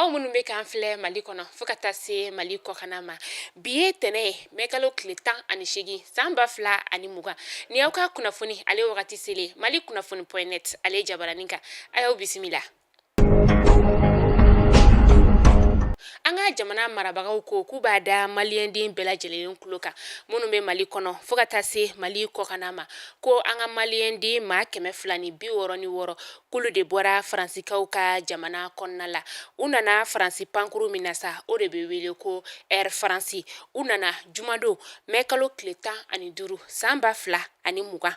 Aw minnu bɛ k'an filɛ Mali kɔnɔ fo ka taa se Mali kɔkanna ma, bi ye tɛnɛ ye, mɛ kalo tile 18 san 2020. Ni aw ka kunnafoni ale wagati selen Mali kunnafoni point net ale jabaranin kan, a y'aw bisimila. An ka jamana marabagaw ko k'u b'a da maliyɛnden bɛɛ lajɛlen tulo kan, minnu bɛ Mali kɔnɔ fo ka taa se Mali kɔkanna ma, ko an ka maliyɛnden maa 266, k'olu de bɔra Faransikaw ka jamana kɔnɔna la. U nana Faransi pankuru min na sa, o de bɛ wele ko Air France. U nana jumadon mɛ kalo tile 15 san 2020.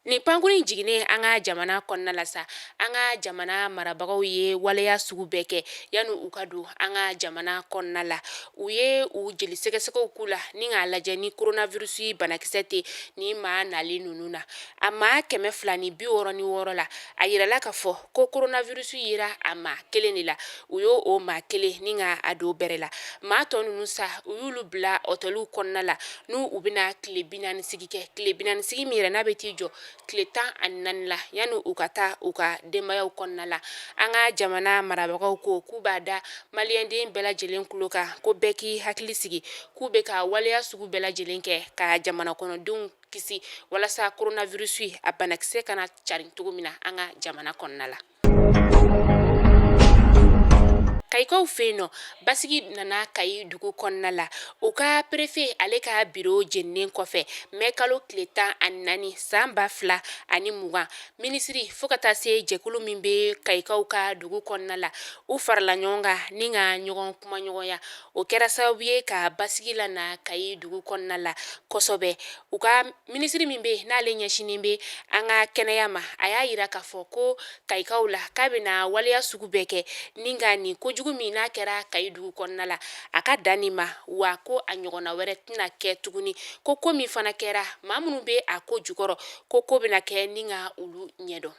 Nin pankuru in jiginnen an ka jamana kɔnɔna la sa, an ka jamana marabagaw ye waleya sugu bɛɛ kɛ yanni u ka don an ka jamana kɔnɔna la. U ye u jeli sɛgɛsɛgɛw k'u la ni k'a lajɛ ni coronavirus banakisɛ tɛ nin maa nalen ninnu na. A maa 266 la, a yirala k'a fɔ ko coronavirus yera a maa kelen de la. U y'o o maa kelen ni ka a don bɛrɛ la. Maa tɔ ninnu sa, u y'olu bila hôteliw kɔnɔna la n'u u bɛna tile 40 sigi kɛ. Tile 40 sigi min yɛrɛ n'a bɛ t'i jɔ tile 14 la yanni u ka taa u ka denbayaw kɔnɔna la. An ka jamana marabagaw ko k'u b'a da maliyɛnden bɛɛ lajɛlen tulo kan, ko bɛɛ k'i hakili sigi, k'u bɛ ka waleya sugu bɛɛ lajɛlen kɛ ka jamana kɔnɔdenw kisi walasa coronavirus a banakisɛ kana carin cogo min na an ka jamana kɔnɔna la. Kayikaw fɛ yen nɔ, basigi nana Kayi dugu kɔnɔna la. U ka perefe ale ka biro jeninen kɔfɛ mɛ kalo tile 14 san 2020, minisiri fo ka taa se jɛkulu min bɛ Kayikaw ka dugu kɔnɔna la, u farala ɲɔgɔn kan ni ka ɲɔgɔn kumaɲɔgɔnya. O kɛra sababu ye ka basigi lana Kayi dugu kɔnɔna la kosɛbɛ. U ka minisiri min bɛ yen n'ale ɲɛsinnen bɛ an ka kɛnɛya ma, a y'a yira k'a fɔ ko Kayikaw la, k'a bɛna waleya sugu bɛɛ kɛ ni ka nin kojugu min n'a kɛra Kayi dugu kɔnɔna la, a ka dan nin ma, wa ko a ɲɔgɔnna wɛrɛ tɛna kɛ tuguni. Ko ko min fana kɛra, maa minnu bɛ a ko jukɔrɔ, ko ko bɛna kɛ ni ka olu ɲɛdɔn.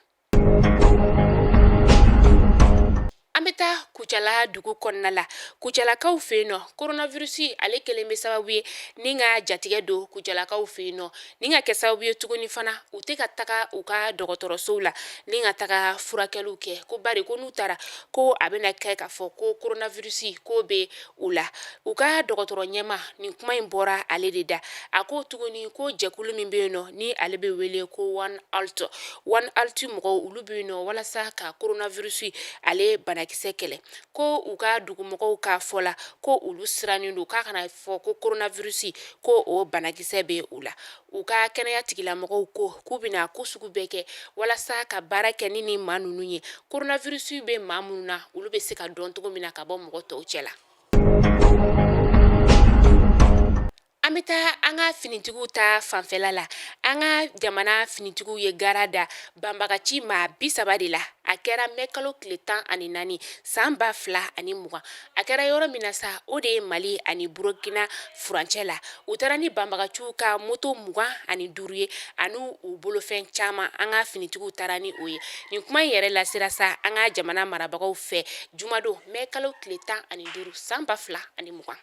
An bɛ taa Kucala dugu kɔnɔna la. Kucalakaw fɛ yen nɔ, coronavirus ale kɛlen bɛ sababu ye ni ka jatigɛ don Kucalakaw fɛ yen nɔ, ni ka kɛ sababu ye tuguni fana u tɛ ka taga u ka dɔgɔtɔrɔsow la ni ka taga furakɛliw kɛ, ko bari ko n'u taara ko a bɛna kɛ k'a fɔ ko coronavirus ko bɛ u la. U ka dɔgɔtɔrɔ ɲɛmaa, nin kuma in bɔra ale de da. A ko tuguni ko jɛkulu min bɛ yen nɔ ni ale bɛ wele ko One Health, One Health mɔgɔw, olu bɛ yen nɔ walasa ka coronavirus ale banakisɛ kɛlɛ. Ko u ka dugumɔgɔw k'a fɔ la ko olu sirannen don k'a kana fɔ ko coronavirus ko o banakisɛ bɛ u la. U ka kɛnɛya tigilamɔgɔw ko k'u bɛna ko sugu bɛɛ kɛ walasa ka baara kɛ ni nin maa ninnu ye. Coronavirus bɛ maa minnu na, olu bɛ se ka dɔn cogo min na ka bɔ mɔgɔ tɔw cɛ la. An bɛ taa an ka finitigiw ta fanfɛla la. An ka jamana finitigiw ye gara da banbagaci maa 30 de la. A kɛra mɛ kalo tile 14 san 2020. A kɛra yɔrɔ min na sa, o de ye Mali ani Burukina furancɛ la. U taara ni banbagaciw ka moto 25 ye ani u bolofɛn caman. An ka finitigiw taara ni o ye. Nin kuma in yɛrɛ lasera sa an ka jamana marabagaw fɛ jumadon mɛ kalo tile 15 san 2020.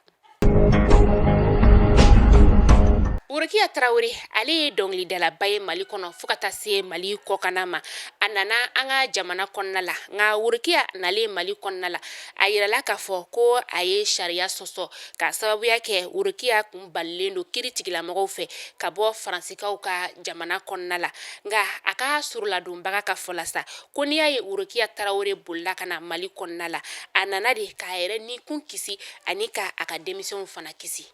Worokiya Tarawele, ale ye dɔnkilidalaba ye Mali kɔnɔ fo ka taa se Mali kɔkanna ma. A nana an ka jamana kɔnɔna la, nka Worokiya nalen Mali kɔnɔna la, a yirala k'a fɔ ko a ye sariya sɔsɔ k'a sababuya kɛ Worokiya kun balilen don kiri tigilamɔgɔw fɛ ka bɔ Faransikaw ka jamana kɔnɔna la. Nka a ka soroladonbaga ka fɔ la sa, ko n'i y'a ye Worokiya Tarawele bolila ka na Mali kɔnɔna la, a nana de k'a yɛrɛ ni kun kisi ani ka a ka denmisɛnw fana kisi.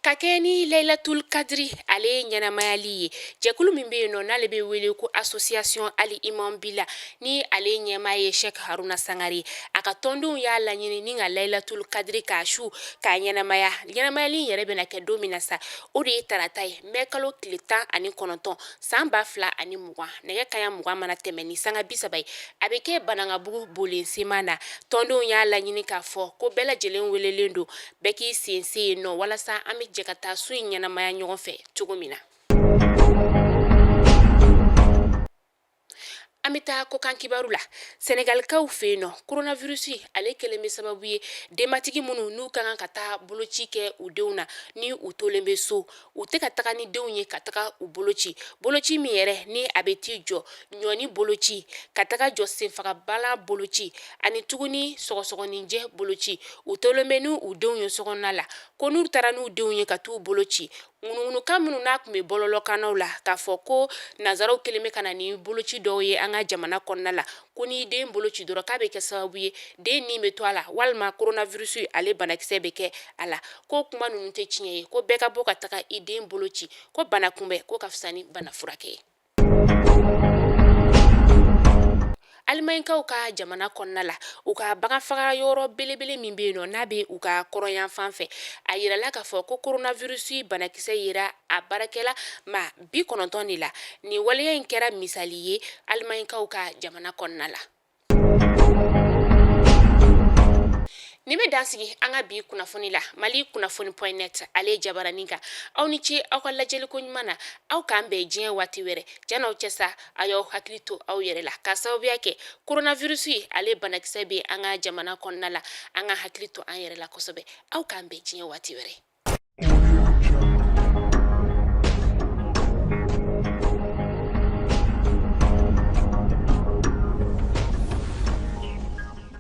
Ka kɛ ni Laylatul Kadiri ale ɲɛnamayali ye, jɛkulu min bɛ yen nɔ n'ale bɛ wele ko association Ali Iman Bila, ni ale ɲɛmaa ye Sheikh Haruna Sangare, a ka tɔndenw y'a laɲini ni ka Laylatul Kadiri k'a su k'a ɲɛnamaya. Ɲɛnamayali yɛrɛ bɛna kɛ don min na sa, o de ye tarata ye, mɛ kalo tile 19 san 2020, nɛgɛ kanɲɛ 20 mana tɛmɛ ni sanga 30 ye. A bɛ kɛ Banankabugu bolen sema na. Tɔndenw y'a laɲini k'a fɔ ko bɛɛ lajɛlen welelen don, bɛɛ k'i sen se yen nɔ walasa an bɛ jɛ ka taa su in ɲɛnamaya ɲɔgɔn fɛ cogo min na. An bɛ taa kɔkan kibaru la. Sɛnɛgalikaw fɛ yen nɔ, coronavirus ale kɛlen bɛ sababu ye, denbatigi minnu n'u ka kan ka taa boloci kɛ u denw na, ni u tolen bɛ so, u tɛ ka taga ni denw ye ka taga u boloci. Boloci min yɛrɛ ni a bɛ t'i jɔ ɲɔni boloci, ka taga jɔ senfagabana boloci, ani tuguni sɔgɔsɔgɔninjɛ boloci, u tolen bɛ n'u denw ye sokɔnɔna la, ko n'u taara n'u denw ye ka t'u boloci, ŋunuŋunukan minnu n'a tun bɛ bɔlɔlɔkannaw la k'a fɔ ko nansaraw kɛlen bɛ ka na ni boloci dɔw ye an ka jamana kɔnɔna la, ko n'i den boloci dɔrɔn k'a bɛ kɛ sababu ye den ni bɛ to a la, walima coronavirus ale banakisɛ bɛ kɛ a la, ko kuma ninnu tɛ tiɲɛ ye, ko bɛɛ ka bɔ ka taga i den boloci, ko bana kunbɛn ko ka fisa ni bana furakɛ ye. Alimaɲikaw ka jamana kɔnɔna la, u ka baganfaga yɔrɔ belebele min bɛ yen nɔ, n'a bɛ u ka kɔrɔnyanfan fɛ, a yirala k'a fɔ ko coronavirus banakisɛ yera a baarakɛla maa 90 de la. Nin waleya in kɛra misali ye Alimaɲikaw ka jamana kɔnɔna la. Nin bɛ dan sigi an ka bi kunnafoni la Mali kunnafoni point net ale jabaranin kan. Aw ni ce aw ka lajɛliko ɲuman na. Aw k'an bɛn diɲɛ waati wɛrɛ. Jan'aw cɛ sa, a y'aw hakili to aw yɛrɛ la, k'a sababuya kɛ coronavirus ale banakisɛ bɛ an ka jamana kɔnɔna la. An ka hakili to an yɛrɛ la kosɛbɛ. Aw k'an bɛn diɲɛ waati wɛrɛ.